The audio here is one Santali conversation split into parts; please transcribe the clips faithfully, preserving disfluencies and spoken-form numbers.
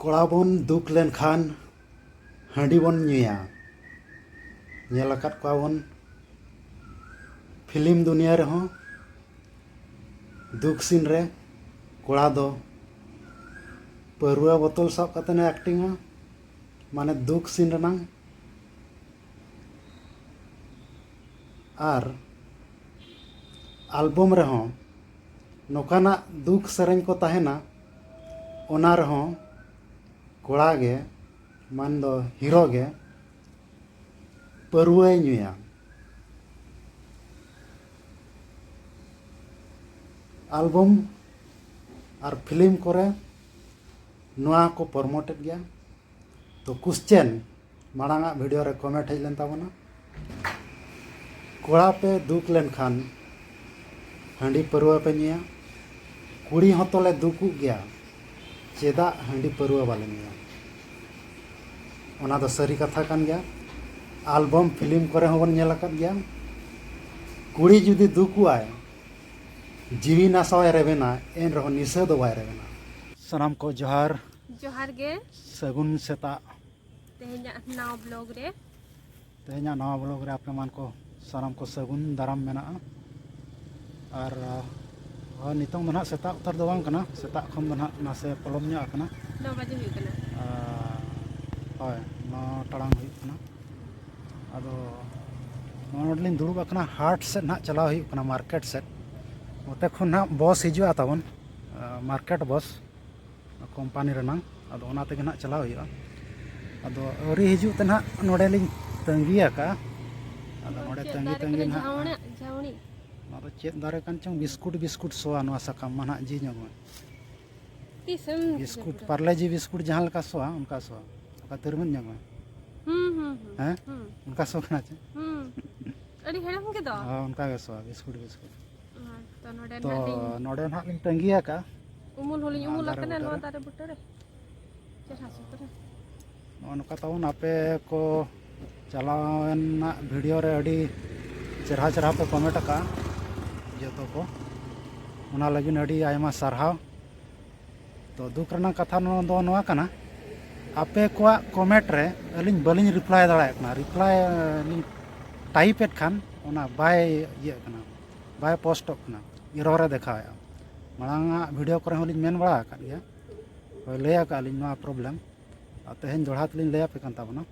ᱠᱚᱲᱟ ᱵᱚᱱ ᱫᱩᱠ ᱞᱮᱱᱠᱷᱟᱱ ᱦᱟᱺᱰᱤ ᱵᱚᱱ ᱧᱩᱭᱟ᱾ ᱧᱮᱞ ᱟᱠᱟᱫ ᱠᱚᱣᱟ ᱵᱚᱱ ᱯᱷᱤᱞᱢ ᱫᱩᱱᱤᱭᱟᱹ ᱨᱮᱦᱚᱸ, ᱫᱩᱠ ᱥᱤᱱ ᱨᱮ ᱠᱚᱲᱟ ᱫᱚ ᱯᱟᱹᱨᱣᱟᱹ ᱵᱳᱛᱚᱞ ᱥᱟᱵ ᱠᱟᱛᱮ ᱮ ᱮᱠᱴᱤᱝᱟ, ᱢᱟᱱᱮ ᱫᱩᱠ ᱥᱤᱱ ᱨᱮᱱᱟᱝ᱾ ᱟᱨ ᱟᱞᱵᱚᱢ ᱨᱮᱦᱚᱸ ᱱᱚᱝᱠᱟᱱᱟᱜ ᱫᱩᱠ ᱥᱮᱨᱮᱧ ᱠᱚ ᱛᱟᱦᱮᱱᱟ, ᱚᱱᱟ ᱨᱮᱦᱚᱸ ᱠᱚᱲᱟ ᱜᱮ, ᱢᱟᱱ ᱫᱚ ᱦᱤᱨᱳ ᱜᱮ ᱯᱟᱹᱨᱣᱟᱹᱭ ᱧᱩᱭᱟ᱾ ᱟᱞᱵᱚᱢ ᱟᱨ ᱯᱷᱤᱞᱢ ᱠᱚᱨᱮ ᱱᱚᱣᱟ ᱠᱚ ᱯᱨᱚᱢᱳᱴᱮᱫ ᱜᱮᱭᱟ᱾ ᱛᱚ ᱠᱩᱥᱪᱮᱱ ᱢᱟᱲᱟᱝ ᱟᱜ ᱵᱷᱤᱰᱤᱭᱳ ᱨᱮ ᱠᱚᱢᱮᱱᱴ ᱦᱮᱡ ᱞᱮᱱ ᱛᱟᱵᱚᱱᱟ, ᱠᱚᱲᱟ ᱯᱮ ᱫᱩᱠ ᱞᱮᱱᱠᱷᱟᱱ ᱦᱟᱺᱰᱤ ᱯᱟᱹᱨᱣᱟᱹ ᱯᱮ ᱧᱩᱭᱟ, ᱠᱩᱲᱤ ᱦᱚᱸᱛᱚ ᱞᱮ ᱫᱩᱠᱩᱜ ᱜᱮᱭᱟ, ᱪᱮᱫᱟᱜ ᱦᱟᱺᱰᱤ ᱯᱟᱹᱨᱣᱟᱹ ᱵᱟᱞᱮ ᱧᱩᱭᱟ? ᱚᱱᱟ ᱫᱚ ᱥᱟᱹᱨᱤ ᱠᱟᱛᱷᱟ ᱠᱟᱱ ᱜᱮᱭᱟ᱾ ᱟᱞᱵᱚᱢ ᱯᱷᱤᱞᱢ ᱠᱚᱨᱮ ᱦᱚᱸᱵᱚᱱ ᱧᱮᱞ ᱟᱠᱟᱫ ᱜᱮᱭᱟ, ᱠᱩᱲᱤ ᱡᱩᱫᱤ ᱫᱩᱠᱩᱜ ᱟᱭ, ᱡᱤᱣᱤ ᱱᱟᱥᱟᱣ ᱮ ᱨᱮᱵᱮᱱᱟ, ᱮᱱ ᱨᱮᱦᱚᱸ ᱱᱤᱥᱟᱹ ᱫᱚ ᱵᱟᱭ ᱨᱮᱵᱮᱱᱟ᱾ ᱥᱟᱱᱟᱢ ᱠᱚ ᱡᱚᱦᱟᱨ᱾ ᱡᱚᱦᱟᱨ ᱜᱮ᱾ ᱥᱟᱹᱜᱩᱱ ᱥᱮᱛᱟᱜ᱾ ᱛᱮᱦᱮᱧᱟᱜ ᱱᱟᱣᱟ ᱵᱞᱚᱜ ᱨᱮ᱾ ᱛᱮᱦᱮᱧᱟᱜ ᱱᱟᱣᱟ ᱵᱞᱚᱜ ᱨᱮ ᱟᱯᱮ ᱢᱟᱱ ᱠᱚ ᱥᱟᱱᱟᱢ ᱠᱚ ᱥᱟᱹᱜᱩᱱ ᱫᱟᱨᱟᱢ ᱢᱮᱱᱟᱜᱼᱟ᱾ ᱟᱨ, ᱟᱨ ᱱᱤᱛᱚᱝ ᱫᱚ ᱱᱟᱦᱟᱜ ᱥᱮᱛᱟᱜ ᱩᱛᱟᱹᱨ ᱫᱚ ᱵᱟᱝ ᱠᱟᱱᱟ, ᱥᱮᱛᱟᱜ ᱠᱷᱚᱱ ᱫᱚ ᱱᱟᱦᱟᱜ ᱱᱟᱥᱮ ᱯᱚᱞᱚᱢ ᱧᱚᱜ ᱟᱠᱟᱱᱟ᱾ ᱱᱚ ᱵᱟᱡᱮ ᱦᱩᱭᱩᱜ ᱠᱟᱱᱟ᱾ ᱟᱨ, ᱦᱳᱭ, ᱱᱚ ᱴᱟᱲᱟᱝ ᱦᱩᱭᱩᱜ ᱠᱟᱱᱟ᱾ ᱟᱫᱚ ᱱᱚᱜᱼᱚᱭ ᱱᱚᱰᱮ ᱞᱤᱧ ᱫᱩᱲᱩᱵ ᱟᱠᱟᱱᱟ, ᱦᱟᱴ ᱥᱮᱫ ᱱᱟᱦᱟᱜ ᱪᱟᱞᱟᱣ ᱦᱩᱭᱩᱜ ᱠᱟᱱᱟ, ᱢᱟᱨᱠᱮᱴ ᱥᱮᱫ᱾ ᱱᱚᱛᱮ ᱠᱷᱚᱱ ᱱᱟᱦᱟᱜ ᱵᱚᱥ ᱦᱤᱡᱩᱜᱼᱟ ᱛᱟᱵᱚᱱ, ᱟᱨ, ᱢᱟᱨᱠᱮᱴ ᱵᱚᱥ᱾ ᱠᱳᱢᱯᱟᱱᱤ ᱨᱮᱱᱟᱝ, ᱟᱫᱚ ᱚᱱᱟ ᱛᱮᱜᱮ ᱱᱟᱦᱟᱜ ᱪᱟᱞᱟᱣ ᱦᱩᱭᱩᱜᱼᱟ᱾ ᱟᱫᱚ ᱟᱹᱣᱨᱤ ᱦᱤᱡᱩᱜ ᱛᱮ ᱱᱟᱦᱟᱜ ᱱᱚᱰᱮ ᱞᱤᱧ ᱛᱟᱺᱜᱤ ᱟᱠᱟᱫᱼᱟ᱾ ᱟᱫᱚ ᱱᱚᱰᱮ ᱪᱮᱫ ᱛᱟᱺᱜᱤ ᱫᱟᱨᱮ ᱛᱟᱺᱜᱤ ᱠᱟᱱᱟ? ᱱᱟᱦᱟᱜ ᱡᱷᱟᱣᱬᱤ, ᱡᱷᱟᱣᱬᱤ᱾ ᱱᱚᱣᱟ ᱫᱚ ᱪᱮᱫ ᱫᱟᱨᱮ ᱠᱟᱱ ᱪᱚᱝ, ᱵᱤᱥᱠᱩᱴ, ᱵᱤᱥᱠᱩᱴ ᱥᱚᱣᱟ ᱱᱚᱣᱟ ᱥᱟᱠᱟᱢ ᱢᱟ ᱱᱟᱦᱟᱜ ᱡᱤ ᱧᱚᱜ ᱢᱮ᱾ ᱛᱤᱥᱮᱢ ᱵᱤᱥᱠᱩᱴ, ᱡᱟᱹᱯᱤᱫᱟ? ᱯᱟᱨᱞᱮ ᱡᱤ ᱵᱤᱥᱠᱩᱴ ᱡᱟᱦᱟᱸ ᱞᱮᱠᱟ ᱥᱚᱣᱟ, ᱚᱱᱠᱟ ᱥᱚᱣᱟ, ᱚᱱᱠᱟ ᱛᱤᱨᱢᱤᱧ ᱧᱚᱜ ᱢᱮ᱾ ᱦᱩᱸ, ᱦᱩᱸ, ᱦᱩᱸ, ᱦᱮᱸ? ᱦᱩᱸ᱾ ᱚᱱᱠᱟ ᱥᱚ ᱠᱟᱱᱟ ᱪᱮ? ᱦᱩᱸ᱾ ᱟᱹᱰᱤ ᱦᱮᱲᱮᱢ ᱜᱮ ᱫᱚ᱾ ᱦᱳᱭ, ᱚᱱᱠᱟ ᱜᱮ ᱥᱚᱣᱟ, ᱵᱤᱥᱠᱩᱴ, ᱵᱤᱥᱠᱩᱴ᱾ ᱦᱳᱭ, ᱛᱚ ᱱᱚᱰᱮ ᱛᱚ ᱱᱟᱦᱟᱜ ᱞᱤᱧ ᱱᱚᱰᱮ ᱱᱟᱦᱟᱜ ᱞᱤᱧ ᱛᱟᱺᱜᱤ ᱟᱠᱟᱫᱼᱟ᱾ ᱩᱢᱩᱞ ᱦᱚᱸᱞᱤᱧ ᱱᱚᱣᱟ ᱩᱢᱩᱞ ᱫᱟᱨᱮ ᱟᱠᱟᱱᱟ ᱵᱩᱴᱟᱹ ᱱᱚᱣᱟ ᱨᱮ᱾ ᱫᱟᱨᱮ ᱵᱩᱴᱟᱹ ᱨᱮ᱾ ᱪᱮᱦᱨᱟ ᱥᱩᱛᱨᱟᱹ᱾ ᱱᱚᱜᱼᱚ ᱱᱚᱝᱠᱟ ᱛᱟᱵᱚᱱ ᱟᱯᱮ ᱠᱚ ᱪᱟᱞᱟᱣᱮᱱᱟᱜ ᱵᱷᱤᱰᱤᱭᱳ ᱨᱮ ᱟᱹᱰᱤ ᱪᱮᱦᱨᱟ ᱪᱮᱦᱨᱟ ᱯᱮ ᱠᱚᱢᱮᱱᱴ ᱟᱠᱟᱫᱼᱟ ᱡᱚᱛᱚ ᱠᱚ, ᱚᱱᱟ ᱞᱟᱹᱜᱤᱫ ᱟᱹᱰᱤ ᱟᱭᱢᱟ ᱥᱟᱨᱦᱟᱣ᱾ ᱛᱚ ᱫᱩᱠ ᱨᱮᱱᱟᱜ ᱠᱟᱛᱷᱟ ᱱᱚᱣᱟ ᱫᱚ ᱱᱚᱣᱟ ᱠᱟᱱᱟ, ᱟᱯᱮ ᱠᱚᱣᱟᱜ ᱠᱚᱢᱮᱱᱴ ᱨᱮ ᱟᱹᱞᱤᱧ ᱵᱟᱹᱞᱤᱧ ᱨᱤᱯᱞᱟᱭ ᱫᱟᱲᱮᱭᱟᱜ ᱠᱟᱱᱟ᱾ ᱨᱤᱯᱞᱟᱭ ᱞᱤᱧ ᱴᱟᱭᱤᱯ ᱮᱫ ᱠᱷᱟᱱ ᱚᱱᱟ ᱵᱟᱭ ᱤᱭᱟᱹᱜ ᱠᱟᱱᱟ, ᱵᱟᱭ ᱯᱳᱥᱴᱚᱜ ᱠᱟᱱᱟ, ᱮᱨᱚᱨ ᱮ ᱫᱮᱠᱷᱟᱣᱮᱫᱼᱟ᱾ ᱢᱟᱲᱟᱝ ᱟᱜ ᱵᱷᱤᱰᱤᱭᱳ ᱠᱚᱨᱮ ᱦᱚᱸᱞᱤᱧ ᱢᱮᱱ ᱵᱟᱲᱟ ᱟᱠᱟᱫ ᱜᱮᱭᱟ, ᱦᱳᱭ, ᱞᱟᱹᱭ ᱟᱠᱟᱫ ᱞᱤᱧ ᱱᱚᱣᱟ ᱯᱨᱚᱵᱞᱮᱢ, ᱟᱨ ᱛᱮᱦᱮᱧ ᱫᱚᱦᱲᱟ ᱛᱮᱞᱤᱧ ᱞᱟᱹᱭ ᱟᱯᱮ ᱠᱟᱱ ᱛᱟᱵᱚᱱᱟ᱾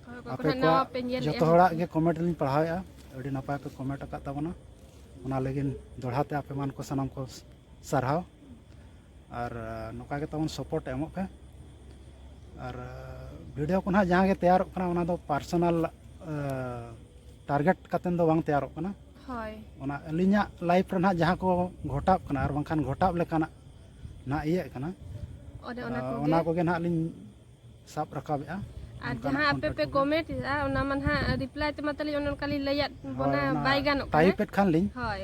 ᱦᱳᱭ, ᱚᱠᱚᱭ ᱠᱚ ᱟᱯᱮ ᱱᱟᱜ ᱱᱟᱣᱟ ᱠᱚᱣᱟᱜ ᱯᱮ ᱧᱮᱞᱮᱫᱼᱟ ᱡᱚᱛᱚ ᱦᱚᱲᱟᱜ ᱜᱮ ᱠᱚᱢᱮᱱᱴ ᱞᱤᱧ ᱯᱟᱲᱦᱟᱣᱮᱫᱼᱟ, ᱟᱹᱰᱤ ᱱᱟᱯᱟᱭ ᱯᱮ ᱠᱚᱢᱮᱱᱴ ᱟᱠᱟᱫ ᱛᱟᱵᱚᱱᱟ, ᱚᱱᱟ ᱞᱟᱹᱜᱤᱫ ᱫᱚᱦᱲᱟ ᱛᱮ ᱟᱯᱮ ᱢᱟᱱ ᱠᱚ ᱥᱟᱱᱟᱢ ᱠᱚ ᱥᱟᱨᱦᱟᱣ᱾ ᱟᱨ ᱱᱚᱝᱠᱟ ᱜᱮ ᱛᱟᱵᱚᱱ ᱥᱟᱯᱳᱨᱴ ᱮᱢᱚᱜ ᱯᱮ᱾ ᱟᱨ ᱵᱷᱤᱰᱤᱭᱳ ᱠᱚ ᱱᱟᱦᱟᱜ ᱡᱟᱦᱟᱸ ᱜᱮ ᱛᱮᱭᱟᱨᱚᱜ ᱠᱟᱱᱟ, ᱚᱱᱟ ᱫᱚ ᱯᱟᱨᱥᱚᱱᱟᱞ ᱴᱟᱨᱜᱮᱴ ᱠᱟᱛᱮᱫ ᱫᱚ ᱵᱟᱝ ᱛᱮᱭᱟᱨᱚᱜ ᱠᱟᱱᱟ᱾ ᱦᱳᱭ᱾ ᱚᱱᱟ ᱟᱹᱞᱤᱧᱟᱜ ᱞᱟᱭᱤᱯᱷ ᱨᱮ ᱱᱟᱦᱟᱜ ᱡᱟᱦᱟᱸ ᱠᱚ ᱜᱷᱚᱴᱟᱜ ᱠᱟᱱᱟ ᱟᱨ ᱵᱟᱝᱠᱷᱟᱱ ᱜᱷᱚᱴᱟᱜ ᱞᱮᱠᱟᱱᱟᱜ ᱱᱟᱦᱟᱜ ᱤᱭᱟᱹᱜ ᱠᱟᱱᱟ, ᱚᱱᱮ ᱚᱱᱟ ᱟᱨ ᱠᱚᱜᱮ᱾ ᱚᱱᱟ ᱠᱚᱜᱮ ᱱᱟᱦᱟᱜ ᱞᱤᱧ ᱥᱟᱵ ᱨᱟᱠᱟᱵᱮᱜᱼᱟ᱾ ᱟᱨ ᱚᱱᱠᱟᱱᱟᱜ ᱡᱟᱦᱟᱸ ᱟᱯᱮ ᱠᱚᱱᱴᱮᱠᱴ ᱯᱮ ᱠᱚᱜᱮ᱾ ᱠᱚᱢᱮᱱᱴ ᱮᱫᱟ, ᱚᱱᱟ ᱢᱟ ᱱᱟᱦᱟᱜ ᱨᱤᱯᱞᱟᱭ ᱛᱮᱢᱟ ᱛᱟᱹᱞᱤᱧ ᱚᱱᱮ ᱚᱱᱠᱟ ᱞᱤᱧ ᱞᱟᱹᱭᱟᱫ ᱦᱳᱭ, ᱵᱚᱱᱟ, ᱚᱱᱟ ᱵᱟᱭ ᱜᱟᱱᱚᱜ ᱠᱟᱱᱟ᱾ ᱴᱟᱭᱤᱯ ᱮᱫ ᱠᱷᱟᱱ ᱞᱤᱧ, ᱦᱳᱭ᱾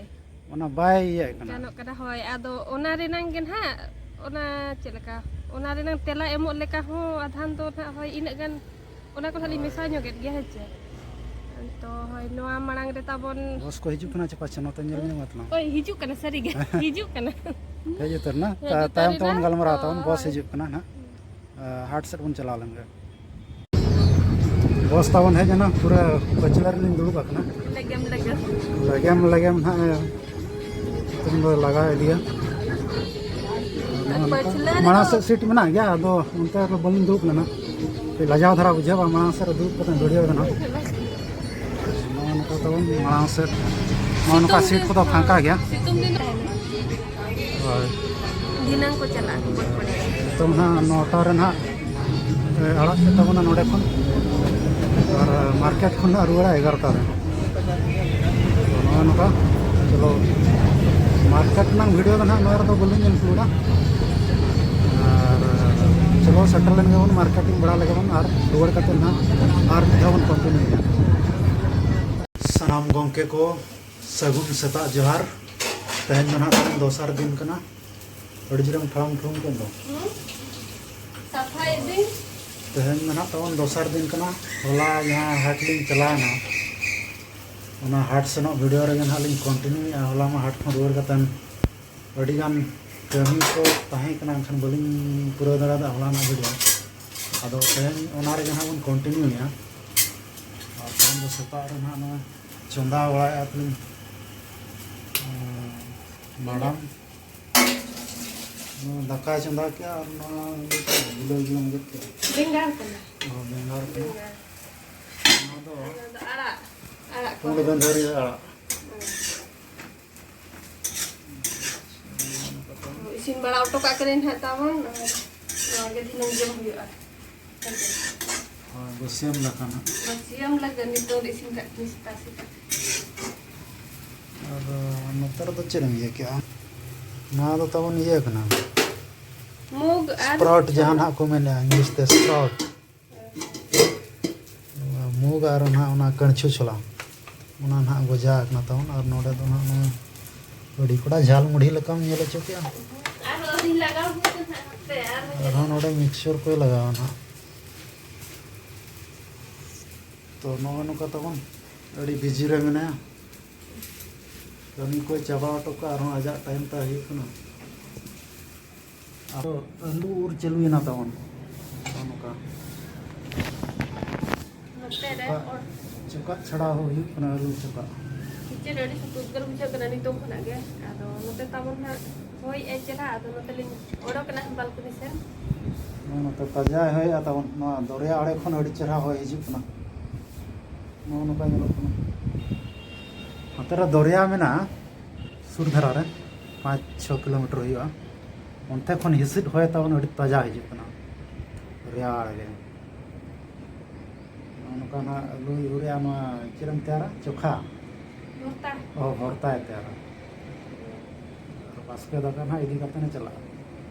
ᱚᱱᱟ ᱵᱟᱭ ᱤᱭᱟᱹᱜ ᱠᱟᱱᱟ᱾ ᱜᱟᱱᱚᱜ ᱠᱟᱱᱟ, ᱦᱳᱭ᱾ ᱟᱫᱚ ᱚᱱᱟ ᱨᱮᱱᱟᱝ ᱜᱮ ᱱᱟᱦᱟᱜ, ᱚᱱᱟ ᱪᱮᱫ ᱞᱮᱠᱟ, ᱚᱱᱟ ᱨᱮᱱᱟᱝ ᱛᱮᱞᱟ ᱮᱢᱚᱜ ᱞᱮᱠᱟ ᱦᱚᱸ ᱟᱫᱷᱟᱱ ᱫᱚ ᱱᱟᱦᱟᱜ, ᱦᱳᱭ, ᱤᱱᱟᱹᱜ ᱜᱟᱱ ᱚᱱᱟ ᱠᱚ ᱱᱟᱦᱟᱜ ᱞᱤᱧ ᱢᱮᱥᱟ ᱧᱚᱜ ᱮᱫ ᱜᱮᱭᱟ, ᱦᱮᱸ ᱪᱮ? ᱛᱚ, ᱦᱳᱭ, ᱱᱚᱣᱟ ᱢᱟᱲᱟᱝ ᱨᱮ ᱛᱟᱵᱚᱱ ᱵᱚᱥ ᱠᱚ ᱦᱤᱡᱩᱜ ᱠᱟᱱᱟ ᱪᱮ ᱯᱟᱪᱷᱮ? ᱱᱚᱛᱮ ᱧᱮᱞ ᱧᱚᱜ ᱢᱮ ᱛᱟᱞᱟᱝ᱾ ᱦᱳᱭ, ᱦᱤᱡᱩᱜ ᱠᱟᱱᱟ, ᱥᱟᱹᱨᱤᱜᱮ᱾ ᱦᱤᱡᱩᱜ ᱠᱟᱱᱟ᱾ ᱦᱮᱡ ᱩᱛᱟᱹᱨ ᱱᱟ᱾ ᱦᱮᱡ ᱛᱟ-, ᱩᱛᱟᱹᱨ ᱛᱟᱭᱚᱢ ᱛᱮᱵᱚᱱ ᱮᱱᱟ᱾ ᱜᱟᱞᱢᱟᱨᱟᱣ ᱛᱟᱵᱚᱱ, ᱵᱚᱥ ᱦᱳᱭ᱾ ᱦᱤᱡᱩᱜ ᱠᱟᱱᱟ ᱱᱟᱦᱟᱜ᱾ ᱦᱟᱴ ᱥᱮᱫ ᱵᱚᱱ ᱪᱟᱞᱟᱣ ᱞᱮᱱ ᱜᱮ᱾ ᱵᱚᱥ ᱛᱟᱵᱚᱱ ᱦᱮᱡ ᱮᱱᱟ, ᱯᱩᱨᱟᱹ ᱯᱟᱹᱪᱷᱞᱟᱹ ᱨᱮᱞᱤᱧ ᱫᱩᱲᱩᱵ ᱟᱠᱟᱱᱟ᱾ ᱞᱮᱜᱮᱢ ᱞᱮᱜᱮᱢ᱾ ᱞᱮᱜᱮᱢ ᱞᱮᱜᱮᱢ ᱱᱟᱦᱟᱜ ᱱᱤᱛᱚᱝ ᱫᱚ ᱞᱟᱜᱟ ᱤᱫᱤᱭᱟ᱾ ᱱᱚᱜᱼᱚ ᱱᱚᱝᱠᱟ ᱯᱟᱹᱪᱷᱞᱟᱹ ᱨᱮᱫᱚ ᱢᱟᱲᱟᱝ ᱥᱮᱫ ᱥᱤᱴ ᱢᱮᱱᱟᱜ ᱜᱮᱭᱟ, ᱟᱫᱚ ᱚᱱᱛᱮ ᱨᱮ ᱵᱟᱹᱞᱤᱧ ᱫᱩᱲᱩᱵ ᱞᱮᱱᱟ᱾ ᱠᱟᱹᱡ ᱞᱟᱡᱟᱣ ᱫᱷᱟᱨᱟ ᱵᱩᱡᱷᱟᱹᱜᱼᱟ ᱢᱟᱲᱟᱝ ᱥᱮᱫ ᱨᱮ ᱫᱩᱲᱩᱵ ᱠᱟᱛᱮ ᱵᱷᱤᱰᱤᱭᱳ ᱵᱮᱱᱟᱣ᱾ ᱱᱚᱜᱼᱚ ᱱᱚᱝᱠᱟ ᱛᱟᱵᱚᱱ ᱢᱟᱲᱟᱝ ᱥᱮᱫ, ᱱᱚᱜᱼᱚ ᱱᱚᱝᱠᱟ ᱥᱤᱴ ᱠᱚᱫᱚ ᱯᱷᱟᱸᱠᱟ ᱜᱮᱭᱟ᱾ ᱥᱤᱛᱩᱝ ᱫᱤᱱ ᱫᱚ ᱛᱟᱦᱮᱱᱟ᱾ ᱦᱳᱭ᱾ ᱫᱷᱤᱱᱟᱹᱝ ᱠᱚ ᱪᱟᱞᱟᱜᱼᱟ ᱠᱚ ᱯᱚᱲᱯᱚᱲᱤ᱾ ᱱᱤᱛᱚᱝ ᱱᱟᱦᱟᱜ ᱱᱚᱴᱟ ᱨᱮ ᱱᱟᱦᱟᱜ, ᱮ, ᱟᱲᱟᱜ ᱠᱮᱫ ᱛᱟᱵᱚᱱᱟ ᱱᱚᱰᱮ ᱠᱷᱚᱱ᱾ ᱟᱨ ᱢᱟᱨᱠᱮᱴ ᱠᱷᱚᱱ ᱱᱟᱦᱟᱜ ᱨᱩᱣᱟᱹᱲᱟ ᱮᱜᱟᱨᱚᱴᱟ ᱨᱮ᱾ ᱛᱚ ᱱᱚᱜᱼᱚ ᱱᱚᱝᱠᱟ, ᱪᱚᱞᱚ, ᱢᱟᱨᱠᱮᱴ ᱨᱮᱱᱟᱜ ᱵᱷᱤᱰᱤᱭᱳ ᱫᱚ ᱱᱟᱦᱟᱜ ᱱᱚᱣᱟ ᱨᱮᱫᱚ ᱵᱟᱹᱞᱤᱧ ᱤᱱᱠᱞᱩᱰᱟ᱾ ᱟᱨ ᱪᱚᱞᱚ, ᱥᱮᱴᱮᱨ ᱞᱮᱱ ᱜᱮᱵᱚᱱ, ᱢᱟᱨᱠᱮᱴᱤᱝ ᱵᱟᱲᱟ ᱞᱮᱜᱮ ᱵᱚᱱ ᱟᱨ ᱨᱩᱣᱟᱹᱲ ᱠᱟᱛᱮ ᱱᱟᱦᱟᱜ ᱟᱨ ᱢᱤᱫ ᱫᱷᱟᱣ ᱵᱚᱱ ᱠᱚᱱᱴᱤᱱᱤᱭᱩᱭᱟ᱾ ᱥᱟᱱᱟᱢ ᱜᱚᱢᱠᱮ ᱠᱚ, ᱥᱟᱹᱜᱩᱱ ᱥᱮᱛᱟᱜ ᱡᱚᱦᱟᱨ᱾ ᱛᱮᱦᱮᱧ ᱫᱚ ᱱᱟᱦᱟᱜ ᱛᱟᱵᱚᱱ ᱫᱚᱥᱟᱨ ᱫᱤᱱ ᱠᱟᱱᱟ᱾ ᱟᱹᱰᱤ ᱡᱳᱨᱮᱢ ᱴᱷᱟᱲᱚᱝ ᱴᱷᱩᱲᱚᱝ ᱠᱮᱫ ᱫᱚ᱾ ᱦᱩᱸ? ᱥᱟᱯᱷᱟᱭᱮᱫ ᱫᱩᱧ᱾ ᱛᱮᱦᱮᱧ ᱫᱚ ᱱᱟᱦᱟᱜ ᱛᱟᱵᱚᱱ ᱫᱚᱥᱟᱨ ᱫᱤᱱ ᱠᱟᱱᱟ᱾ ᱦᱚᱞᱟ ᱡᱟᱦᱟᱸ ᱦᱟᱴ ᱞᱤᱧ ᱪᱟᱞᱟᱣᱮᱱᱟ, ᱚᱱᱟ ᱦᱟᱴ ᱥᱮᱱᱚᱜ ᱵᱷᱤᱰᱤᱭᱳ ᱨᱮᱜᱮ ᱱᱟᱦᱟᱜ ᱞᱤᱧ ᱠᱚᱱᱴᱤᱱᱤᱭᱩᱭᱮᱫᱼᱟ᱾ ᱦᱚᱞᱟ ᱢᱟ ᱦᱟᱴ ᱠᱷᱚᱱ ᱨᱩᱣᱟᱹᱲ ᱠᱟᱛᱮᱱ ᱟᱹᱰᱤᱜᱟᱱ ᱠᱟᱹᱢᱤ ᱠᱚ ᱛᱟᱦᱮᱸ ᱠᱟᱱᱟ, ᱮᱱᱠᱷᱟᱱ ᱵᱟᱹᱞᱤᱧ ᱯᱩᱨᱟᱹᱣ ᱫᱟᱲᱮᱭᱟᱫᱟ ᱦᱚᱞᱟᱱᱟᱜ ᱵᱷᱤᱰᱤᱭᱳ᱾ ᱟᱫᱚ ᱛᱮᱦᱮᱧ ᱚᱱᱟ ᱨᱮᱜᱮ ᱦᱟᱸᱜ ᱵᱚᱱ ᱠᱚᱱᱴᱤᱱᱤᱭᱩᱭᱟ᱾ ᱟᱨ ᱛᱮᱦᱮᱧ ᱫᱚ ᱥᱮᱛᱟᱜ ᱨᱮ ᱱᱟᱦᱟᱜ ᱱᱚᱣᱟ ᱪᱚᱸᱫᱟ ᱵᱟᱲᱟᱭᱮᱫᱼᱟ ᱛᱟᱹᱞᱤᱧ, ᱟᱸ, ᱢᱮᱰᱟᱢ᱾ ᱱᱚᱣᱟ ᱫᱟᱠᱟᱭ ᱪᱚᱸᱫᱟ ᱠᱮᱜᱼᱟ ᱟᱨ ᱱᱚᱣᱟ ᱵᱤᱞᱟᱹᱣ ᱡᱚᱢ ᱜᱮᱫ ᱠᱮᱜᱼᱟ᱾ ᱵᱮᱸᱜᱟᱲ ᱠᱟᱱᱟ᱾ ᱚ, ᱵᱮᱸᱜᱟᱲ ᱠᱟᱱᱟ᱾ ᱵᱮᱸᱜᱟᱲ᱾ ᱱᱚᱣᱟ ᱫᱚ ᱟᱨ ᱱᱚᱣᱟ ᱫᱚ ᱟᱲᱟᱜ, ᱟᱲᱟᱜ ᱠᱚ᱾ ᱯᱩᱸᱰ ᱜᱟᱹᱫᱷᱟᱹᱨᱤ ᱟᱲᱟᱜ᱾ ᱦᱩᱸ᱾ ᱤᱥᱤᱱ ᱵᱟᱲᱟ ᱦᱚᱴᱚ ᱠᱟᱜ ᱠᱟᱹᱱᱟᱹᱧ ᱱᱟᱦᱟᱜ ᱛᱟᱵᱚᱱ, ᱟᱨ ᱱᱚᱣᱟ ᱜᱮ ᱫᱷᱤᱱᱟᱹᱝ ᱡᱚᱢ ᱦᱩᱭᱩᱜᱼᱟ᱾ ᱦᱮᱸ ᱥᱮ? ᱦᱳᱭ, ᱵᱟᱹᱥᱭᱟᱹᱢ ᱞᱮᱠᱟ ᱱᱟᱦᱟᱜ᱾ ᱵᱟᱹᱥᱭᱟᱹᱢ ᱞᱟᱹᱜᱤᱫ ᱱᱤᱛᱚᱝ ᱫᱚ ᱤᱥᱤᱱ ᱠᱟᱜ ᱠᱟᱹᱱᱟᱹᱧ ᱥᱮᱛᱟᱜ ᱥᱮᱛᱟᱜ᱾ ᱟᱨ ᱱᱚᱛᱮ ᱨᱮᱫᱚ ᱪᱮᱫ ᱮᱢ ᱤᱭᱟᱹ ᱠᱮᱜᱼᱟ? ᱱᱚᱣᱟ ᱫᱚ ᱛᱟᱵᱚᱱ ᱤᱭᱟᱹ ᱠᱟᱱᱟ᱾ ᱢᱩᱜᱽ ᱟᱨ ᱥᱯᱨᱟᱣᱩᱴ ᱡᱟᱦᱟᱸ ᱱᱟᱦᱟᱜ ᱠᱚ ᱢᱮᱱᱟ ᱤᱝᱞᱤᱥ ᱛᱮ ᱥᱯᱨᱟᱣᱩᱴ᱾ ᱢᱩᱜᱽ ᱟᱨ ᱱᱟᱦᱟᱜ ᱚᱱᱟ ᱠᱟᱹᱲᱪᱷᱩ ᱪᱷᱚᱞᱟ, ᱚᱱᱟ ᱱᱟᱦᱟᱜ ᱜᱚᱡᱟ ᱟᱠᱟᱱᱟ ᱛᱟᱵᱚᱱ᱾ ᱟᱨ ᱱᱚᱰᱮ ᱫᱚ ᱱᱟᱦᱟᱜ ᱱᱚᱣᱟ ᱟᱹᱰᱤ ᱠᱚᱲᱟ ᱡᱷᱟᱞ ᱢᱩᱲᱦᱤ ᱞᱮᱠᱟᱢ ᱧᱮᱞ ᱦᱚᱪᱚ ᱠᱮᱜᱼᱟ᱾ ᱟᱨᱦᱚᱸ ᱟᱹᱣᱨᱤ ᱞᱟᱜᱟᱣ ᱦᱩᱭ ᱠᱟᱱᱟ, ᱦᱟᱯᱮ ᱟᱨᱦᱚᱸ ᱟᱨᱦᱚᱸ ᱱᱚᱰᱮ ᱢᱤᱠᱥᱪᱟᱨ ᱠᱚᱭ ᱞᱟᱜᱟᱣᱟ ᱱᱟᱦᱟᱜ᱾ ᱛᱚ ᱱᱚᱜᱼᱚ ᱱᱚᱝᱠᱟ ᱛᱟᱵᱚᱱ ᱟᱹᱰᱤ ᱵᱤᱡᱤ ᱨᱮ ᱢᱮᱱᱟᱭᱟ, ᱠᱟᱹᱢᱤ ᱠᱚᱭ ᱪᱟᱵᱟ ᱦᱚᱴᱚ ᱠᱟᱜᱼᱟ, ᱟᱨᱦᱚᱸ ᱟᱡᱟᱜ ᱴᱟᱭᱤᱢ ᱛᱟᱭ ᱦᱩᱭᱩᱜ ᱠᱟᱱᱟ᱾ ᱟᱫᱚ ᱟᱹᱞᱩ ᱩᱨ ᱪᱟᱹᱞᱩᱭᱮᱱᱟ ᱛᱟᱵᱚᱱ᱾ ᱱᱚᱜᱼᱚ ᱱᱚᱝᱠᱟ᱾ ᱱᱚᱛᱮ ᱨᱮ ᱪᱚᱠᱟᱜ, ᱚᱲ- ᱪᱚᱠᱟᱜ ᱪᱷᱟᱲᱟᱣ ᱦᱚᱸ ᱦᱩᱭᱩᱜ ᱠᱟᱱᱟ, ᱟᱹᱞᱩ ᱪᱚᱠᱟᱜ᱾ ᱠᱤᱪᱮᱱ ᱨᱮ ᱟᱹᱰᱤ ᱩᱫᱽᱜᱟᱹᱨ ᱵᱩᱡᱷᱟᱹᱜ ᱠᱟᱱᱟ ᱱᱤᱛᱚᱝ ᱠᱷᱚᱱᱟᱜ ᱜᱮ᱾ ᱟᱫᱚ ᱱᱚᱛᱮ ᱛᱟᱵᱚᱱ ᱦᱟᱸᱜ ᱦᱚᱭᱮᱜᱼᱟᱭ ᱪᱮᱦᱨᱟ, ᱟᱫᱚ ᱱᱚᱛᱮ ᱞᱤᱧ ᱚᱰᱚᱠ ᱮᱱᱟ ᱵᱟᱞᱠᱚᱱᱤ ᱥᱮᱱ᱾ ᱱᱚᱜᱼᱚ ᱱᱚᱛᱮ ᱛᱟᱡᱟ ᱦᱚᱭᱮᱜᱼᱟ ᱛᱟᱵᱚᱱ, ᱱᱚᱣᱟ ᱫᱚᱨᱭᱟ ᱟᱲᱮ ᱠᱷᱚᱱ ᱟᱹᱰᱤ ᱪᱮᱦᱨᱟ ᱦᱚᱭ ᱦᱤᱡᱩᱜ ᱠᱟᱱᱟ᱾ ᱱᱚᱜᱼᱚ ᱱᱚᱝᱠᱟ ᱧᱮᱞᱚᱜ ᱠᱟᱱᱟ᱾ ᱱᱚᱛᱮ ᱨᱮ ᱫᱚᱨᱭᱟ ᱢᱮᱱᱟᱜᱼᱟ ᱥᱩᱨ ᱫᱷᱟᱨᱟ ᱨᱮ, ᱯᱟᱸᱪ ᱪᱷᱚ ᱠᱤᱞᱳᱢᱤᱴᱟᱨ ᱦᱩᱭᱩᱜᱼᱟ᱾ ᱚᱱᱛᱮ ᱠᱷᱚᱱ ᱦᱤᱸᱥᱤᱫ ᱦᱚᱭ ᱛᱟᱵᱚᱱ ᱟᱹᱰᱤ ᱛᱟᱡᱟ ᱦᱤᱡᱩᱜ ᱠᱟᱱᱟ, ᱨᱮᱭᱟᱲ ᱜᱮ᱾ ᱱᱚᱜᱼᱚ ᱱᱚᱝᱠᱟ ᱱᱟᱜ ᱟᱹᱞᱩᱭ ᱩᱨᱮᱜᱼᱟ, ᱱᱚᱣᱟ ᱪᱮᱫ ᱮᱢ ᱛᱮᱭᱟᱨᱟ? ᱪᱚᱠᱷᱟ? ᱵᱷᱚᱨᱛᱟ᱾ ᱚ, ᱵᱷᱚᱨᱛᱟᱭ ᱛᱮᱭᱟᱨᱟ᱾ ᱟᱨ ᱵᱟᱥᱠᱮ ᱫᱟᱠᱟ ᱱᱟᱜ ᱤᱫᱤ ᱠᱟᱛᱮ ᱮ ᱪᱟᱞᱟᱜᱼᱟ᱾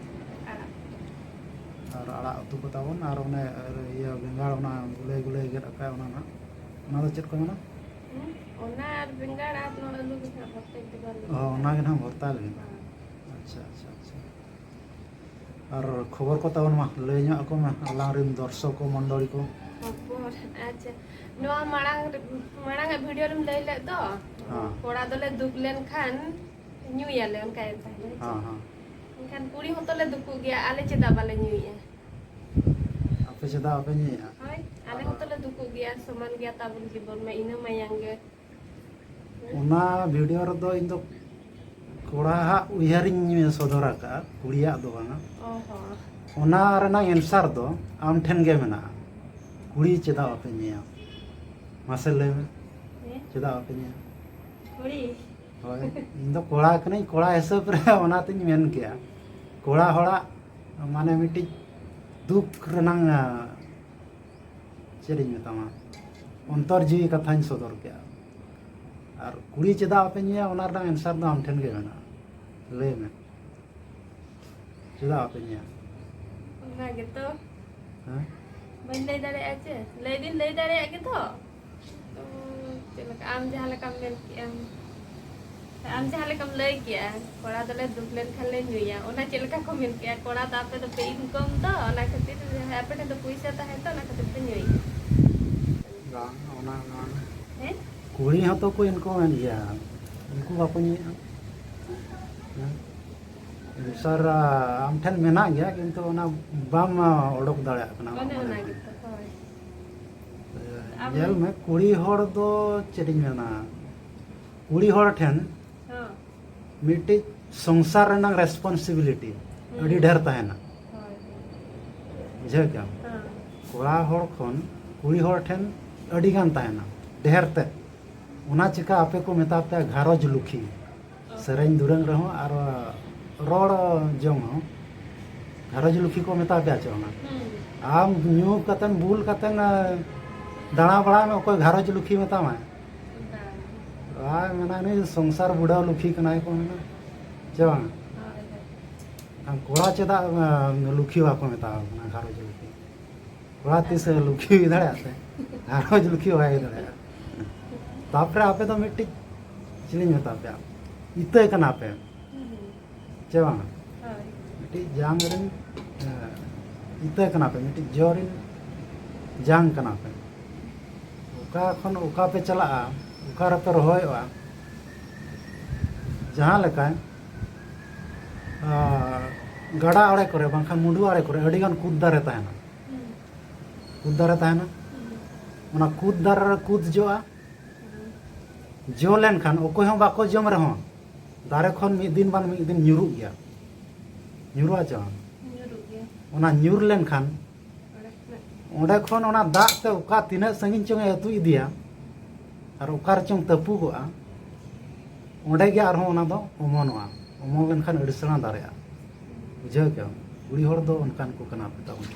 ᱟᱲᱟᱜ᱾ ᱟᱨ ᱟᱲᱟᱜ ᱩᱛᱩ ᱠᱚ ᱛᱟᱵᱚᱱ, ᱟᱨ ᱚᱱᱮ ᱤᱭᱟᱹ ᱵᱮᱸᱜᱟᱲ, ᱚᱱᱟ ᱜᱩᱞᱟᱹᱭ ᱜᱩᱞᱟᱹᱭ ᱜᱮᱫ ᱟᱠᱟᱫ, ᱚᱱᱟ ᱱᱟᱜ, ᱚᱱᱟ ᱫᱚ ᱪᱮᱫ ᱠᱚ ᱢᱮᱱᱟ? ᱦᱩᱸ, ᱚᱱᱟ ᱟᱨ ᱵᱮᱸᱜᱟᱲ ᱟᱨ ᱱᱚᱣᱟ ᱟᱹᱞᱩ ᱜᱮ ᱱᱟᱜ ᱵᱷᱚᱨᱛᱟ ᱤᱧ ᱛᱮ ᱵᱟᱝ ᱚ, ᱚᱱᱟ ᱜᱮ ᱱᱟᱜ ᱵᱷᱚᱨᱛᱟ ᱞᱟᱹᱜᱤᱫ᱾ ᱦᱮᱸ᱾ ᱟᱪᱪᱷᱟ, ᱟᱪᱪᱷᱟ, ᱟᱪᱪᱷᱟ᱾ ᱟᱨ ᱠᱷᱚᱵᱚᱨ ᱠᱚ ᱛᱟᱵᱚᱱ ᱢᱟ ᱞᱟᱹᱭ ᱧᱚᱜ ᱟᱠᱚ ᱢᱮ ᱟᱞᱟᱝ ᱨᱮᱱ ᱫᱚᱨᱥᱚᱠ ᱠᱚ ᱢᱚᱱᱰᱚᱞᱤ ᱠᱚ᱾ ᱠᱷᱚᱵᱚᱨ, ᱟᱪᱪᱷᱟ᱾ ᱱᱚᱣᱟ ᱢᱟᱲᱟᱝ ᱨᱮ, ᱢᱟᱲᱟᱝ ᱟᱜ ᱵᱷᱤᱰᱤᱭᱳ ᱨᱮᱢ ᱞᱟᱹᱭ ᱞᱮᱫ ᱫᱚ, ᱦᱮᱸ᱾ ᱠᱚᱲᱟ ᱫᱚᱞᱮ ᱫᱩᱠ ᱞᱮᱱᱠᱷᱟᱱ ᱧᱩᱭᱟᱞᱮ, ᱚᱱᱠᱟᱭᱮᱱ ᱛᱟᱦᱮᱸᱫ᱾ ᱦᱮᱸ, ᱦᱮᱸ᱾ ᱠᱷᱟᱱ ᱠᱩᱲᱤ ᱦᱚᱸᱛᱚ ᱞᱮ ᱫᱩᱠᱩᱜ ᱜᱮᱭᱟ, ᱟᱞᱮ ᱪᱮᱫᱟᱜ ᱵᱟᱞᱮ ᱧᱩᱭᱟ? ᱟᱯᱮ ᱪᱮᱫᱟᱜ ᱵᱟᱯᱮ ᱧᱩᱭᱟ? ᱦᱳᱭ, ᱟᱞᱮ ᱦᱚᱸᱛᱚ ᱞᱮ ᱫᱩᱠᱩᱜ ᱜᱮᱭᱟ, ᱥᱚᱢᱟᱱ ᱜᱮᱭᱟ ᱛᱟᱵᱚᱱ ᱡᱤᱵᱚᱱ ᱢᱟ, ᱤᱱᱟᱹ ᱢᱟᱭᱟᱝ ᱜᱮ᱾ ᱚᱱᱟ ᱵᱷᱤᱰᱤᱭᱳ ᱨᱮᱫᱚ ᱤᱧ ᱫᱚ ᱠᱚᱲᱟᱣᱟᱜ ᱩᱭᱦᱟᱹᱨᱤᱧ ᱥᱚᱫᱚᱨ ᱟᱠᱟᱫᱼᱟ, ᱠᱩᱲᱤᱭᱟᱜ ᱫᱚ ᱵᱟᱝᱟ᱾ ᱚ ᱦᱚᱸ᱾ ᱚᱱᱟ ᱨᱮᱱᱟᱜ ᱮᱱᱥᱟᱨ ᱫᱚ ᱟᱢ ᱴᱷᱮᱱ ᱜᱮ ᱢᱮᱱᱟᱜᱼᱟ᱾ ᱠᱩᱲᱤ ᱪᱮᱫᱟᱜ ᱵᱟᱯᱮ ᱧᱩᱭᱟ? ᱢᱟᱥᱮ ᱞᱟᱹᱭ ᱢᱮ, ᱦᱮᱸ? ᱪᱮᱫᱟᱜ ᱵᱟᱯᱮ ᱧᱩᱭᱟ? ᱠᱩᱲᱤ? ᱦᱳᱭ, ᱤᱧ ᱫᱚ ᱠᱚᱲᱟ ᱠᱟᱹᱱᱟᱹᱧ, ᱠᱚᱲᱟ ᱦᱤᱥᱟᱹᱵ ᱨᱮ ᱚᱱᱟᱛᱤᱧ ᱢᱮᱱ ᱠᱮᱜᱼᱟ᱾ ᱠᱚᱲᱟ ᱦᱚᱲᱟᱜ ᱢᱟᱱᱮ ᱢᱤᱫᱴᱤᱡ ᱫᱩᱠ ᱨᱮᱱᱟᱝ, ᱟᱸ, ᱪᱮᱫ ᱤᱧ ᱢᱮᱛᱟᱢᱟ, ᱚᱱᱛᱚᱨ ᱡᱤᱣᱤ ᱠᱟᱛᱷᱟᱧ ᱥᱚᱫᱚᱨ ᱠᱮᱜᱼᱟ᱾ ᱟᱨ ᱠᱩᱲᱤ ᱪᱮᱫᱟᱜ ᱵᱟᱯᱮ ᱧᱩᱭᱟ, ᱚᱱᱟ ᱨᱮᱱᱟᱜ ᱮᱱᱥᱟᱨ ᱫᱚ ᱟᱢ ᱴᱷᱮᱱ ᱜᱮ ᱢᱮᱱᱟᱜᱼᱟ᱾ ᱞᱟᱹᱭ ᱢᱮ, ᱪᱮᱫᱟᱜ ᱵᱟᱯᱮ ᱧᱩᱭᱟ? ᱚᱱᱟ ᱜᱮᱛᱚ᱾ ᱦᱮᱸ? ᱵᱟᱹᱧ ᱞᱟᱹᱭ ᱫᱟᱲᱮᱭᱟᱜᱼᱟ ᱪᱮ? ᱞᱟᱹᱭ ᱫᱩᱧ ᱞᱟᱹᱭ ᱫᱟᱲᱮᱭᱟᱜ ᱜᱮᱛᱚ᱾ ᱛᱚ, ᱪᱮᱫ ᱞᱮᱠᱟ ᱟᱢ ᱡᱟᱦᱟᱸ ᱞᱮᱠᱟᱢ ᱢᱮᱱ ᱠᱮᱜᱼᱟ, ᱟᱢ ᱡᱟᱦᱟᱸ ᱞᱮᱠᱟᱢ ᱞᱟᱹᱭ ᱠᱮᱜᱼᱟ, ᱠᱚᱲᱟ ᱫᱚᱞᱮ ᱫᱩᱠ ᱞᱮᱱᱠᱷᱟᱱ ᱞᱮ ᱧᱩᱭᱟ, ᱚᱱᱟ ᱪᱮᱫ ᱞᱮᱠᱟ ᱠᱚ ᱢᱮᱱ ᱠᱮᱜᱼᱟ? ᱠᱚᱲᱟ ᱫᱚ ᱟᱯᱮ ᱫᱚᱯᱮ ᱤᱱᱠᱚᱢ ᱫᱚ, ᱚᱱᱟ ᱠᱷᱟᱹᱛᱤᱨ ᱟᱯᱮ ᱴᱷᱮᱱ ᱫᱚ ᱯᱚᱭᱥᱟ ᱛᱟᱦᱮᱱ ᱛᱚ, ᱚᱱᱟ ᱠᱷᱟᱹᱛᱤᱨ ᱯᱮ ᱧᱩᱭᱟ᱾ ᱵᱟᱝ, ᱚᱱᱟ ᱵᱟᱝ᱾ ᱦᱮᱸ? ᱠᱩᱲᱤ ᱦᱚᱸᱛᱚ ᱠᱚ ᱤᱱᱠᱚᱢᱮᱫ ᱜᱮᱭᱟ, ᱩᱱᱠᱩ ᱵᱟᱠᱚ ᱧᱩᱭᱮᱫᱼᱟ? ᱦᱮᱸ? ᱮᱱᱥᱟᱨ ᱟᱢ ᱴᱷᱮᱱ ᱢᱮᱱᱟᱜ ᱜᱮᱭᱟ, ᱠᱤᱱᱛᱩ ᱚᱱᱟ ᱵᱟᱢ ᱚᱰᱚᱠ ᱫᱟᱲᱮᱭᱟᱜ ᱠᱟᱱᱟ᱾ ᱚᱱᱮ ᱢᱚᱱᱮ ᱚᱱᱟ ᱠᱷᱚᱱ᱾ ᱜᱮᱛᱚ, ᱦᱳᱭ᱾ ᱟᱢ ᱧᱮᱞ ᱢᱮ, ᱠᱩᱲᱤ ᱦᱚᱲ ᱫᱚ ᱪᱮᱫ ᱤᱧ ᱢᱮᱱᱟ, ᱠᱩᱲᱤ ᱦᱚᱲ ᱴᱷᱮᱱ ᱦᱚᱸ᱾ ᱢᱤᱫᱴᱤᱡ ᱥᱚᱝᱥᱟᱨ ᱨᱮᱱᱟᱜ ᱨᱮᱥᱯᱚᱱᱥᱤᱵᱤᱞᱤᱴᱤ ᱦᱩᱸ᱾ ᱟᱹᱰᱤ ᱰᱷᱮᱨ ᱛᱟᱦᱮᱱᱟ᱾ ᱦᱳᱭ᱾ ᱵᱩᱡᱷᱟᱹᱣ ᱠᱮᱜᱼᱟᱢ? ᱦᱮᱸ᱾ ᱠᱚᱲᱟ ᱦᱚᱲ ᱠᱷᱚᱱ ᱠᱩᱲᱤ ᱦᱚᱲ ᱴᱷᱮᱱ ᱟᱹᱰᱤ ᱜᱟᱱ ᱛᱟᱦᱮᱱᱟ, ᱰᱷᱮᱨ ᱛᱮ᱾ ᱚᱱᱟ ᱪᱤᱠᱟ ᱟᱯᱮ ᱠᱚ ᱢᱮᱛᱟ ᱯᱮᱭᱟ ᱜᱷᱟᱨᱚᱸᱡᱽ ᱞᱩᱠᱷᱤ᱾ ᱥᱮᱨᱮᱧ ᱫᱩᱨᱟᱹᱝ ᱨᱮᱦᱚᱸ ᱟᱨ ᱨᱚᱲ ᱡᱚᱝ ᱦᱚᱸ ᱜᱷᱟᱨᱚᱸᱡᱽ ᱞᱩᱠᱷᱤ ᱠᱚ ᱢᱮᱛᱟ ᱯᱮᱭᱟ ᱪᱮ ᱵᱟᱝᱟ? ᱦᱩᱸ᱾ ᱟᱢ ᱧᱩ ᱠᱟᱛᱮᱱ, ᱵᱩᱞ ᱠᱟᱛᱮᱱ, ᱮ, ᱫᱟᱬᱟ ᱵᱟᱲᱟᱭ ᱢᱮ, ᱚᱠᱚᱭ ᱜᱷᱟᱨᱚᱸᱡᱽ ᱞᱩᱠᱷᱤ ᱢᱮᱛᱟᱢᱟᱭ? ᱵᱟᱝ᱾ ᱟᱨ ᱢᱮᱱᱟ, "ᱩᱱᱤ ᱥᱚᱝᱥᱟᱨ ᱵᱩᱰᱟᱹᱣ ᱞᱩᱠᱷᱤ ᱠᱟᱱᱟᱭ" ᱠᱚ ᱢᱮᱱᱟ, ᱪᱮ ᱵᱟᱝ? ᱦᱳᱭ, ᱦᱳᱭ᱾ ᱟᱢ ᱠᱚᱲᱟ ᱪᱮᱫᱟᱜ, ᱮ, ᱞᱩᱠᱷᱤ ᱵᱟᱠᱚ ᱢᱮᱛᱟᱣ ᱠᱟᱱᱟ ᱜᱷᱟᱨᱚᱸᱡᱽ ᱞᱩᱠᱷᱤ? ᱠᱚᱲᱟ ᱛᱤᱥ ᱮ ᱞᱩᱠᱷᱤ ᱦᱩᱭ ᱫᱟᱲᱮᱭᱟᱜ ᱛᱮ? ᱜᱷᱟᱨᱚᱸᱡᱽ ᱞᱩᱠᱷᱤ ᱵᱟᱭ ᱦᱩᱭ ᱫᱟᱲᱮᱭᱟᱜᱼᱟ᱾ ᱛᱟᱯᱚᱨᱮ ᱟᱯᱮ ᱫᱚ ᱢᱤᱫᱴᱤᱡ, ᱪᱮᱫ ᱤᱧ ᱢᱮᱛᱟ ᱯᱮᱭᱟ, ᱤᱛᱟᱹ ᱠᱟᱱᱟ ᱯᱮ, ᱦᱩᱸ, ᱦᱩᱸ᱾ ᱪᱮ ᱵᱟᱝ? ᱦᱳᱭ᱾ ᱢᱤᱫᱴᱤᱡ ᱡᱟᱝ ᱨᱮᱱ, ᱮ, ᱤᱛᱟᱹ ᱠᱟᱱᱟ ᱯᱮ, ᱢᱤᱫᱴᱤᱡ ᱡᱚ ᱨᱮᱱ ᱡᱟᱝ ᱠᱟᱱᱟ ᱯᱮ᱾ ᱚᱠᱟ ᱠᱷᱚᱱ ᱚᱠᱟ ᱯᱮ ᱪᱟᱞᱟᱜᱼᱟ, ᱚᱠᱟ ᱨᱮᱯᱮ ᱨᱚᱦᱚᱭᱚᱜᱼᱟ, ᱡᱟᱦᱟᱸ ᱞᱮᱠᱟ ᱟᱨ ᱜᱟᱰᱟ ᱟᱲᱮ ᱠᱚᱨᱮ ᱵᱟᱝᱠᱷᱟᱱ ᱢᱩᱰᱩ ᱟᱲᱮ ᱠᱚᱨᱮ ᱟᱹᱰᱤᱜᱟᱱ ᱠᱩᱫ ᱫᱟᱨᱮ ᱛᱟᱦᱮᱱᱟ᱾ ᱠᱩᱫ ᱫᱟᱨᱮ ᱛᱟᱦᱮᱱᱟ᱾ ᱚᱱᱟ ᱠᱩᱫ ᱫᱟᱨᱮ ᱨᱮ ᱠᱩᱫ ᱡᱚᱜᱼᱟ᱾ ᱡᱚ ᱞᱮᱱᱠᱷᱟᱱ ᱚᱠᱚᱭ ᱦᱚᱸ ᱵᱟᱠᱚ ᱡᱚᱢ ᱨᱮᱦᱚᱸ ᱫᱟᱨᱮ ᱠᱷᱚᱱ ᱢᱤᱫ ᱫᱤᱱ ᱵᱟᱝ ᱢᱤᱫ ᱫᱤᱱ ᱧᱩᱨᱩᱜ ᱜᱮᱭᱟ᱾ ᱧᱩᱨᱩᱜᱼᱟ ᱪᱮ ᱵᱟᱝ? ᱧᱩᱨᱩᱜ ᱜᱮᱭᱟ᱾ ᱚᱱᱟ ᱧᱩᱨ ᱞᱮᱱᱠᱷᱟᱱ ᱚᱸᱰᱮ ᱠᱷᱚᱱ ᱚᱱᱟ ᱫᱟᱜ ᱛᱮ ᱚᱠᱟ ᱛᱤᱱᱟᱹᱜ ᱥᱟᱺᱜᱤᱧ ᱪᱚᱝ ᱮ ᱟᱹᱛᱩ ᱤᱫᱤᱭᱟ ᱟᱨ ᱚᱠᱟ ᱨᱮᱪᱚᱝ ᱛᱟᱹᱯᱩᱜᱚᱜᱼᱟ, ᱚᱸᱰᱮ ᱜᱮ ᱟᱨᱦᱚᱸ ᱚᱱᱟ ᱫᱚ ᱚᱢᱚᱱᱚᱜᱼᱟ᱾ ᱚᱢᱚᱱ ᱞᱮᱱᱠᱷᱟᱱ ᱟᱹᱰᱤ ᱥᱮᱬᱟ ᱫᱟᱨᱮᱜᱼᱟ᱾ ᱵᱩᱡᱷᱟᱹᱣ ᱠᱮᱜᱼᱟᱢ? ᱠᱩᱲᱤ ᱦᱚᱲ ᱫᱚ ᱚᱱᱠᱟᱱ ᱠᱚ ᱠᱟᱱᱟ ᱯᱮ ᱛᱟᱵᱚᱱ᱾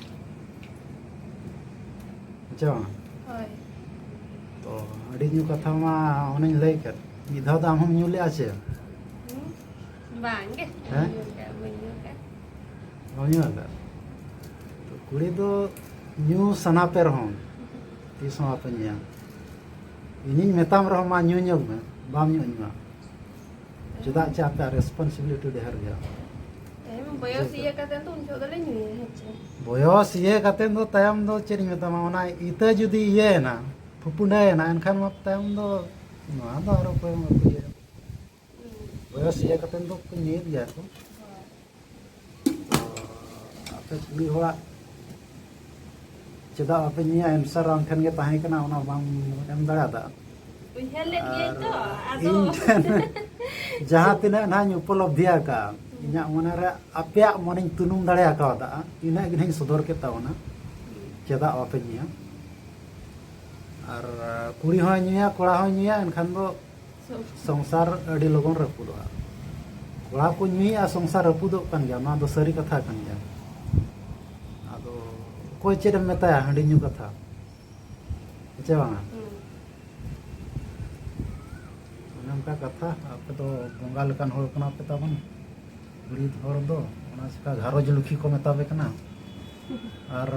ᱦᱮᱸ ᱪᱮ ᱵᱟᱝ? ᱦᱳᱭ᱾ ᱛᱚ ᱟᱹᱰᱤ ᱧᱩ ᱠᱟᱛᱷᱟ ᱢᱟ ᱚᱱᱮᱧ ᱞᱟᱹᱭ ᱠᱮᱫ, ᱢᱤᱫ ᱫᱷᱟᱣ ᱫᱚ ᱟᱢ ᱦᱚᱸᱢ ᱧᱩ ᱞᱮᱜᱼᱟ ᱪᱮ? ᱦᱩᱸ? ᱵᱟᱝ ᱜᱮ᱾ ᱦᱮᱸ? ᱵᱟᱹᱧ ᱧᱩ ᱠᱟᱜ, ᱵᱟᱹᱧ ᱧᱩ ᱠᱟᱜ᱾ ᱵᱟᱢ ᱧᱩ ᱟᱠᱟᱫ? ᱛᱚ ᱠᱩᱲᱤ ᱫᱚ ᱧᱩ ᱥᱟᱱᱟ ᱯᱮ ᱨᱮᱦᱚᱸ ᱛᱤᱥ ᱦᱚᱸ ᱟᱯᱮ ᱧᱩᱭᱟ᱾ ᱤᱧᱤᱧ ᱢᱮᱛᱟᱢ ᱨᱮᱦᱚᱸ ᱢᱟ ᱧᱩ ᱧᱚᱜ ᱢᱮ, ᱵᱟᱢ ᱧᱩ ᱧᱩᱭᱟ᱾ ᱪᱮᱫᱟᱜ ᱪᱮ ᱟᱯᱮᱭᱟᱜ ᱨᱮᱥᱯᱚᱱᱥᱤᱵᱤᱞᱤᱴᱤ ᱰᱷᱮᱨ ᱜᱮᱭᱟ᱾ ᱮᱢ ᱵᱚᱭᱚᱥ ᱤᱭᱟᱹ ᱠᱟᱛᱮ ᱫᱚ ᱩᱱ ᱡᱚᱦᱚᱜ ᱫᱚᱞᱮ ᱧᱩᱭᱟ, ᱦᱮᱸ ᱪᱮ? ᱵᱚᱭᱚᱥ ᱤᱭᱟᱹ ᱠᱟᱛᱮ ᱫᱚ ᱛᱟᱭᱚᱢ ᱫᱚ ᱪᱮᱫ ᱤᱧ ᱢᱮᱛᱟᱢᱟ, ᱚᱱᱟ ᱤᱛᱟᱹ ᱡᱩᱫᱤ ᱤᱭᱟᱹᱭᱮᱱᱟ, ᱯᱷᱩᱯᱩᱱᱰᱟᱹᱭᱮᱱᱟ, ᱮᱱᱠᱷᱟᱱ ᱢᱟ ᱛᱟᱭᱚᱢ ᱫᱚ ᱱᱚᱣᱟ ᱫᱚ ᱟᱨ ᱚᱠᱚᱭ ᱦᱚᱸ ᱵᱟᱠᱚ ᱤᱭᱟᱹᱭᱟ᱾ ᱦᱩᱸ᱾ ᱵᱚᱭᱚᱥ ᱤᱭᱟᱹ ᱠᱟᱛᱮ ᱫᱚ ᱠᱚ ᱧᱩᱭᱮᱫ ᱜᱮᱭᱟ ᱠᱚ᱾ ᱦᱳᱭ᱾ ᱛᱚ ᱟᱯᱮ ᱠᱩᱲᱤ ᱦᱚᱲᱟᱜ ᱪᱮᱫᱟᱜ ᱵᱟᱯᱮ ᱧᱩᱭᱟ answer ᱟᱢ ᱴᱷᱮᱱ ᱜᱮ ᱛᱟᱦᱮᱸ ᱠᱟᱱᱟ, ᱚᱱᱟ ᱵᱟᱢ ᱮᱢ ᱫᱟᱲᱮᱭᱟᱫᱟ᱾ ᱩᱭᱦᱟᱹᱨ ᱞᱮᱫ ᱜᱤᱭᱟᱹᱧ ᱟᱨ ᱛᱚ, ᱟᱫᱚ ᱤᱧ ᱴᱷᱮᱱ ᱡᱟᱦᱟᱸ ᱛᱤᱱᱟᱹᱜ ᱱᱟᱦᱟᱜ ᱤᱧ ᱩᱯᱚᱞᱚᱵᱽᱫᱷᱤ ᱟᱠᱟᱫᱼᱟ, ᱤᱧᱟᱹᱜ ᱢᱚᱱᱮᱨᱮ ᱟᱯᱮᱭᱟᱜ ᱢᱚᱱᱮᱧ ᱛᱩᱱᱩᱢ ᱫᱟᱲᱮ ᱟᱠᱟᱣᱫᱟ, ᱤᱱᱟᱹᱜ ᱜᱮ ᱱᱟᱦᱟᱜ ᱤᱧ ᱥᱚᱫᱚᱨ ᱠᱮᱫ ᱛᱟᱵᱚᱱᱟ᱾ ᱪᱮᱫᱟᱜ ᱵᱟᱯᱮ ᱧᱩᱭᱟ? ᱟᱨ ᱠᱩᱲᱤ ᱦᱚᱸᱭ ᱧᱩᱭᱟ, ᱠᱚᱲᱟ ᱦᱚᱸᱭ ᱧᱩᱭᱟ, ᱮᱱᱠᱷᱟᱱ ᱫᱚ ᱥᱚᱝᱥᱟᱨ ᱟᱹᱰᱤ ᱞᱚᱜᱚᱱ ᱨᱟᱹᱯᱩᱫᱚᱜᱼᱟ᱾ ᱠᱚᱲᱟ ᱠᱚ ᱧᱩᱭᱮᱫᱼᱟ, ᱥᱚᱝᱥᱟᱨ ᱨᱟᱹᱯᱩᱫᱚᱜ ᱠᱟᱱ ᱜᱮᱭᱟ, ᱱᱚᱣᱟ ᱫᱚ ᱥᱟᱹᱨᱤ ᱠᱟᱛᱷᱟ ᱠᱟᱱ ᱜᱮᱭᱟ᱾ ᱟᱫᱚ ᱚᱠᱚᱭ ᱪᱮᱫ ᱮᱢ ᱢᱮᱛᱟᱭᱟ ᱦᱟᱺᱰᱤ ᱧᱩ ᱠᱟᱛᱷᱟ, ᱦᱮᱸ ᱪᱮ ᱵᱟᱝᱟ? ᱦᱩᱸ᱾ ᱚᱱᱮ ᱚᱱᱠᱟ ᱠᱟᱛᱷᱟ, ᱟᱯᱮ ᱫᱚ ᱵᱚᱸᱜᱟ ᱞᱮᱠᱟᱱ ᱦᱚᱲ ᱠᱟᱱᱟ ᱯᱮ ᱛᱟᱵᱚᱱ᱾ ᱠᱩᱲᱤ ᱦᱚᱲ ᱫᱚ ᱚᱱᱟ ᱪᱤᱠᱟ ᱜᱷᱟᱨᱚᱸᱡᱽ ᱞᱩᱠᱷᱤ ᱠᱚ ᱢᱮᱛᱟ ᱯᱮ ᱠᱟᱱᱟ᱾ ᱟᱨ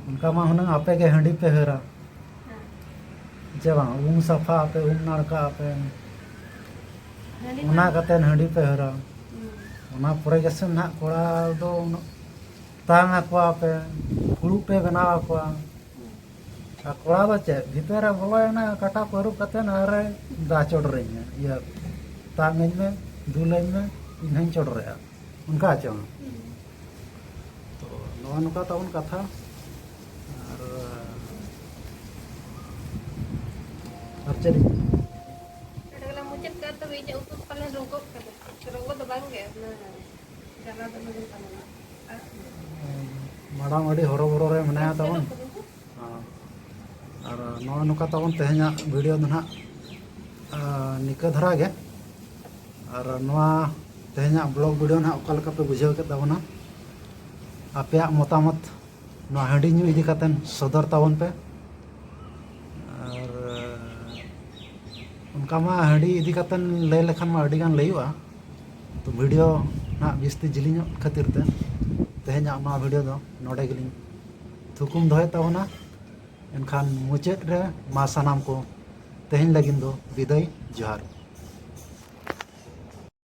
ᱚᱱᱠᱟ ᱢᱟ ᱦᱩᱱᱟᱹᱝ ᱟᱯᱮ ᱜᱮ ᱦᱟᱺᱰᱤ ᱯᱮ ᱦᱟᱹᱨᱟ, ᱦᱮᱸ᱾ ᱪᱮ ᱵᱟᱝ? ᱩᱢ ᱥᱟᱯᱷᱟ ᱟᱯᱮ, ᱩᱢ ᱱᱟᱲᱠᱟ ᱟᱯᱮ, ᱦᱟᱺᱰᱤ ᱚᱱᱟ ᱢᱟ ᱠᱟᱛᱮ ᱦᱟᱺᱰᱤ ᱯᱮ ᱦᱟᱹᱨᱟ᱾ ᱦᱩᱸ᱾ ᱚᱱᱟ ᱯᱚᱨᱮ ᱜᱮᱥᱮ ᱱᱟᱦᱟᱜ ᱠᱚᱲᱟ ᱫᱚ ᱩᱱᱟᱹᱜ ᱛᱟᱝ ᱟᱠᱚᱣᱟ ᱯᱮ, ᱯᱷᱩᱲᱩᱜ ᱯᱮ ᱵᱮᱱᱟᱣ ᱟᱠᱚᱣᱟ᱾ ᱦᱩᱸ᱾ ᱟᱨ ᱠᱚᱲᱟ ᱫᱚ ᱪᱮᱫ? ᱵᱷᱤᱛᱟᱹᱨ ᱨᱮ ᱵᱚᱞᱚᱭᱮᱱᱟ, ᱠᱟᱴᱟ ᱠᱚ ᱟᱹᱨᱩᱵ ᱠᱟᱛᱮ ᱟᱨᱮ ᱫᱟ ᱪᱚᱰᱚᱨᱟᱹᱧ ᱢᱮ, ᱤᱭᱟᱹ, ᱛᱟᱝ ᱟᱹᱧ ᱢᱮ, ᱫᱩᱞᱟᱹᱧ ᱢᱮ᱾ ᱤᱧ ᱦᱚᱸᱧ ᱪᱚᱰᱚᱨᱮᱜᱼᱟ, ᱚᱱᱠᱟ ᱪᱚᱝ᱾ ᱛᱚ ᱱᱚᱣᱟ ᱱᱚᱝᱠᱟ ᱛᱟᱵᱚᱱ ᱠᱟᱛᱷᱟ᱾ ᱟᱨ ᱟᱨ ᱪᱮᱫ ᱤᱧ ᱱᱚᱰᱮ ᱜᱮᱞᱟᱝ ᱢᱩᱪᱟᱹᱫ ᱠᱟᱜᱼᱟ᱾ ᱛᱚᱵᱮ ᱤᱧᱟᱹᱜ ᱩᱛᱩ ᱯᱟᱞᱮ ᱨᱚᱸᱜᱚᱜ ᱠᱟᱱᱟ᱾ ᱨᱚᱸᱜᱚ ᱫᱚ ᱵᱟᱝ ᱜᱮ, ᱚᱱᱟ ᱡᱟᱞᱟ ᱫᱚ ᱢᱮᱱᱟᱜ ᱛᱟᱵᱚᱱᱟ᱾ ᱢᱟᱲᱟᱝ ᱟᱹᱰᱤ ᱦᱚᱨᱚᱵᱚᱨᱚ ᱨᱮ ᱢᱮᱱᱟᱭᱟ ᱛᱟᱵᱚᱱ᱾ ᱟᱨ ᱱᱚᱜᱼᱚ ᱱᱚᱝᱠᱟ ᱛᱟᱵᱚᱱ ᱛᱮᱦᱮᱧᱟᱜ ᱵᱷᱤᱰᱤᱭᱳ ᱫᱚ ᱱᱟᱦᱟᱜ, ᱟᱨ ᱱᱤᱠᱟᱹ ᱫᱷᱟᱨᱟ ᱜᱮ᱾ ᱟᱨ ᱱᱚᱣᱟ ᱛᱮᱦᱮᱧᱟᱜ ᱵᱞᱚᱜ ᱵᱷᱤᱰᱤᱭᱳ ᱱᱟᱦᱟᱜ ᱚᱠᱟ ᱞᱮᱠᱟ ᱯᱮ ᱵᱩᱡᱷᱟᱹᱣ ᱠᱮᱫ ᱛᱟᱵᱚᱱᱟ? ᱟᱯᱮᱭᱟᱜ ᱢᱚᱛᱟᱢᱚᱛ ᱱᱚᱣᱟ ᱦᱟᱺᱰᱤ ᱧᱩ ᱤᱫᱤ ᱠᱟᱛᱮᱱ ᱥᱚᱫᱚᱨ ᱛᱟᱵᱚᱱ ᱯᱮ᱾ ᱟᱨ ᱚᱱᱠᱟ ᱢᱟ ᱦᱟᱺᱰᱤ ᱤᱫᱤ ᱠᱟᱛᱮᱱ ᱞᱟᱹᱭ ᱞᱮᱠᱷᱟᱱ ᱢᱟ ᱟᱹᱰᱤ ᱜᱟᱱ ᱞᱟᱹᱭᱚᱜᱼᱟ, ᱛᱚ ᱵᱷᱤᱰᱤᱭᱳ ᱱᱟᱦᱟᱜ ᱵᱤᱥᱛᱤ ᱡᱤᱞᱤᱧᱚᱜ ᱠᱷᱟᱹᱛᱤᱨ ᱛᱮ ᱛᱮᱦᱮᱧᱟᱜ ᱱᱚᱣᱟ ᱵᱷᱤᱰᱤᱭᱳ ᱫᱚ ᱱᱚᱰᱮ ᱜᱮᱞᱤᱧ ᱛᱷᱩᱠᱩᱢ ᱫᱚᱦᱚᱭᱮᱫ ᱛᱟᱵᱚᱱᱟ᱾ ᱮᱱᱠᱷᱟᱱ ᱢᱩᱪᱟᱹᱫ ᱨᱮ ᱢᱟ ᱥᱟᱱᱟᱢ ᱠᱚ ᱛᱮᱦᱮᱧ ᱞᱟᱹᱜᱤᱫ ᱫᱚ ᱵᱤᱫᱟᱹᱭ, ᱡᱚᱦᱟᱨ᱾